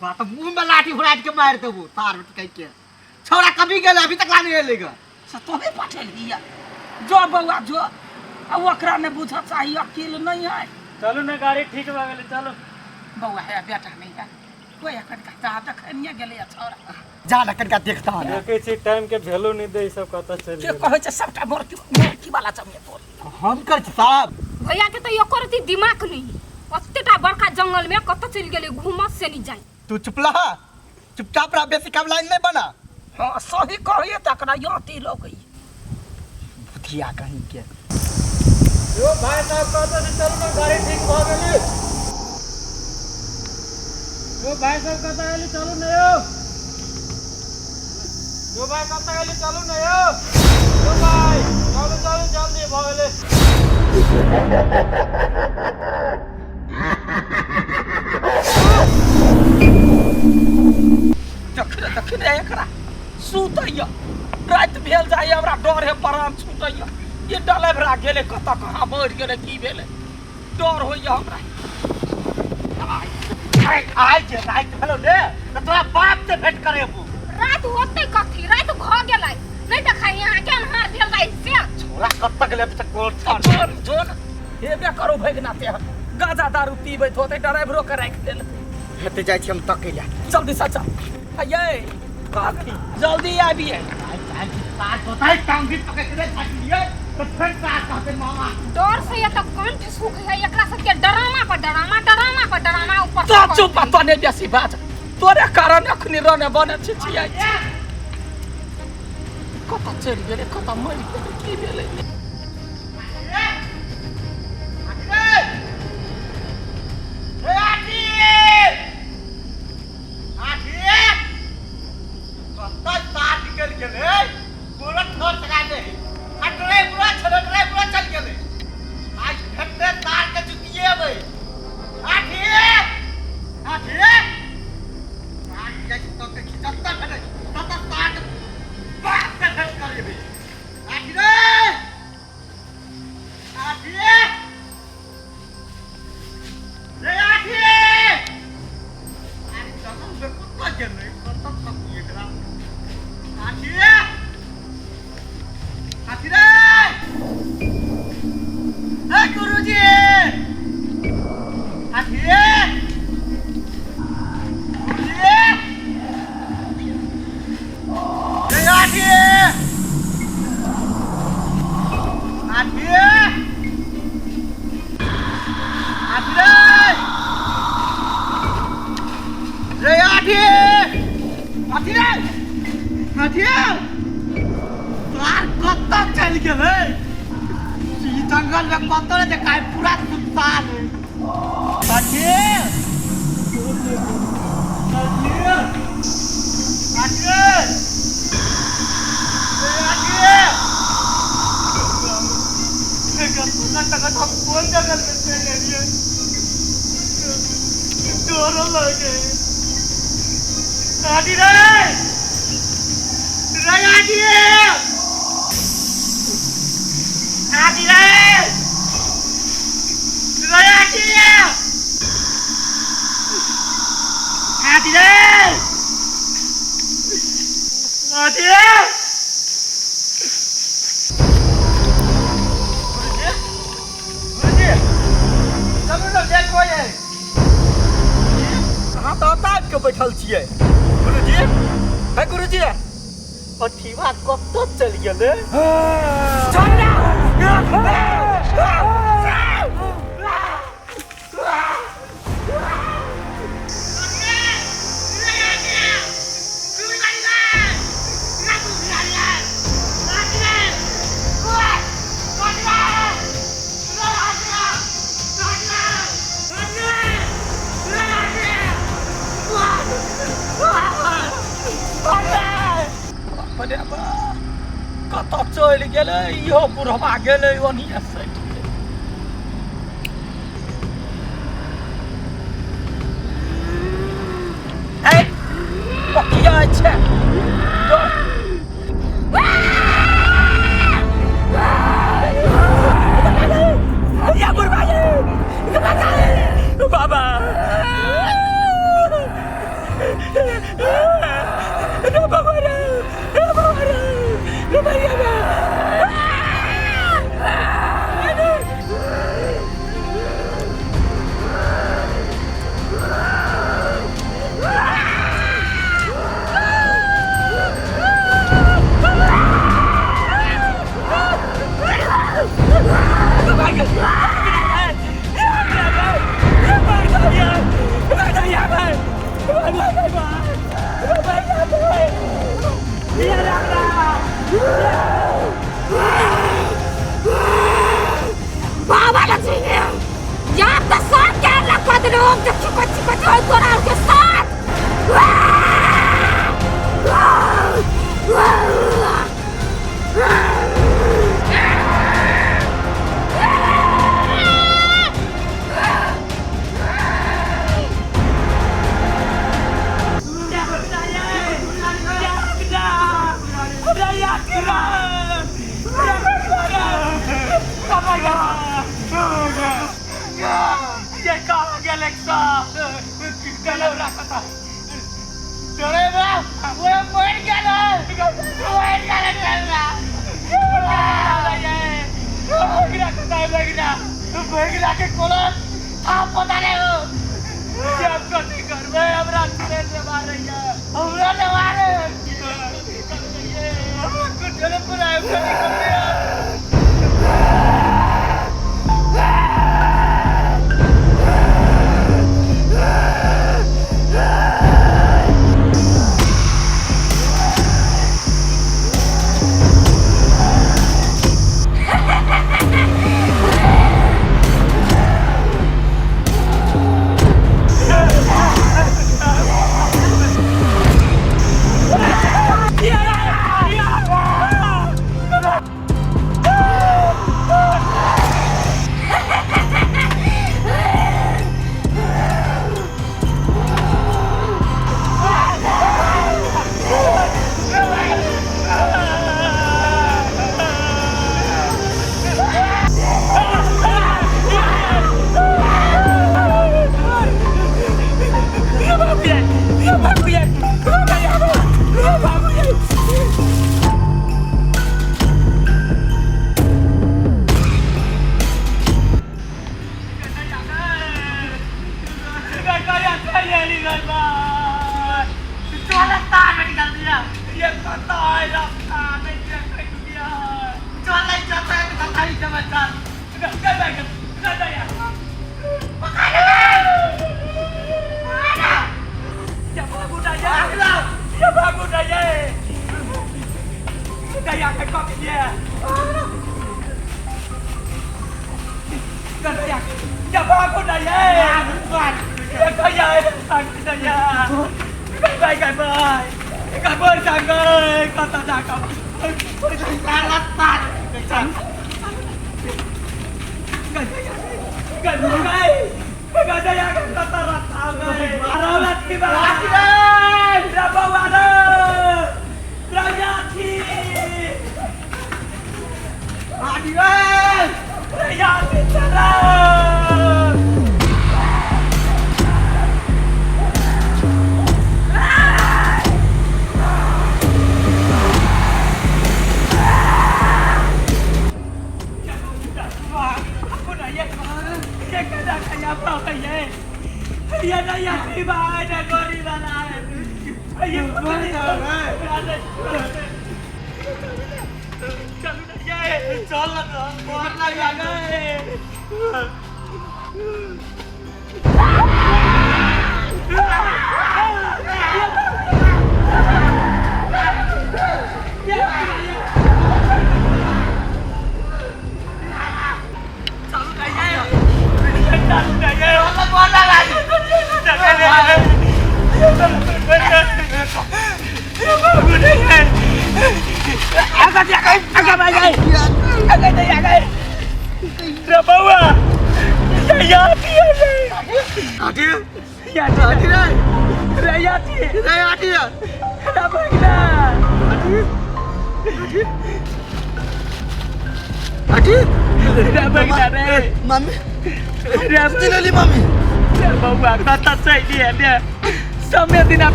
थोड़ा तो मुंह में लाठी फुराट के मार देबो तार बेटी कह के छोरा कभी गेल अभी तक लाने एलेगा से तोहे पठेलही जो बौआ जो आ ओकरा नहि बुझऽ चाही अकिल नहि है चलू ने गाड़ी ठीक भऽ गेलै चलू बौआ है बेटा नहि है कोई एखन कहता देखनिए गेलै छौड़ा जा ना कनिका देखता ना देखै छी टाइम के वैल्यू नहि दै सब कतऽ चलि के गेलै कहै छै सबटा मोरकी मोरकी वाला जमीन तोर हम कर छी साहब भैया के तऽ एको रति दिमाग नहीं ओतेटा बड़का जंगल में कतऽ चलि गेलै घूमऽ से नहीं जाए तू चुप रहा चुपचाप रह बेसी कम लाइन नहीं बना हाँ सही कहिए तकरा यती लगै भूतिया कहीं के यो भाई साहब कहता से चलू ना गाड़ी ठीक भऽ गेलै यो भाई साहब कहता गेली चलू ने यो यो भाई कहता गेली चलू ने यो यो भाई चलू चलू जल्दी भऽ गेलै देखने देखने एकरा सुतैया राति भेल जाइए हमरा डर है प्राण छूटैया ये डलेभरा गेलै कतऽ कहाँ मरि गेलै की भेलै डर होइए हमरा आइ आइ जे राति भेलो ने तऽ तोरा बाप से भेंट करेबू राति होतै कथी राति भऽ गेलै नहि देखै अहाँ के अन्हार भेल जाइ से छोरा कब तक ले तक कोर छाड़ जोन जोन हेबे करू भगना ते गाजा दारू पीबैत होतै ड्राइवरो के राखि देलकै हेते जाइ छी हम तकै ला जल्दी से चल ये काकी जल्दी आबिए आइ जाइ छी सार बताइ टांग भी पकड़ के झाटिए तो फिर सार कहते मामा डर से ये तऽ कंठ सुख है एकरा सबके डरामा पर डरामा डरामा पर डरामा ऊपर तो चुप तो नहीं बेसी बात तोरे कारण अखनी रने बने छी छियै कतऽ चलि गेलै कतऽ मरि गेलै की भेलै जंगल में कतौ ने देखाय पूरा सुनसान है काठी काठी हम कोन जंगल में चलि एलियै डरो लगे काठी रे रे काठी काठी रे रे काठी काठी रे काठी रे गुरुजी चलू ने देखो ये अहाँ तऽ ओतऽ आबि कऽ बैठल छियै गुरुजी हे गुरुजी अथीवा कतऽ चलि गेलै बाप रे बाप कतऽ चलि गेलै इहो बुढ़वा गेलै ओनिये सटि गेलै ऐ पकिया छै डर या बुढ़वा ये बाबा बाबा लक्ष्मी यार तो सब के लपद लोग देखी कच्ची कच्ची होई तोरा के साथ।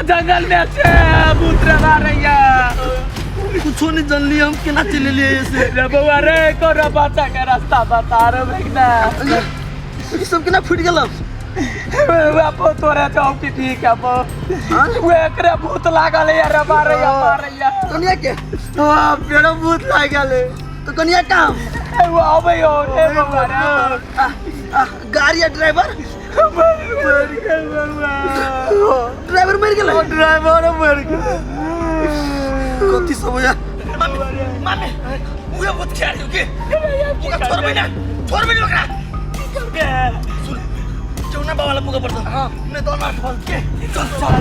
जंगल में से भूत रही कुछो नहीं जानली हम केना चले लिए ऐसे रे बउआ रे कोनो बच्चा के रास्ता बता रे भगना ई सब केना फूट गेल बापो तोरे चौकी ठीक है बो वे एकरे भूत लागल है रे मारे या मारे या कनिया के हां पेड़ भूत लागल है तो कनिया काम वो आवे हो रे बउआ रे गाड़ी ड्राइवर मर ड्राइवर मर गेलै। कथी सब होइया? मामी, मामी, उहे भूत खिया रही के ओकरा छोड़बै ना, छोड़बै ना ओकरा। सुन, चौना बाबा लग पुगे पड़तो। हां, नहीं तो मार फल के। चल चल।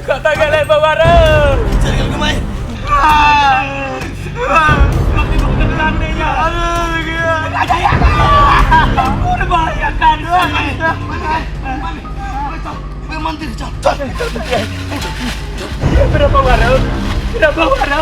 कतऽ गेलै बौआ रे? चल गेल घुमाई। मंदिर चल चल। मेरा बौआ रे, मेरा बौआ रे।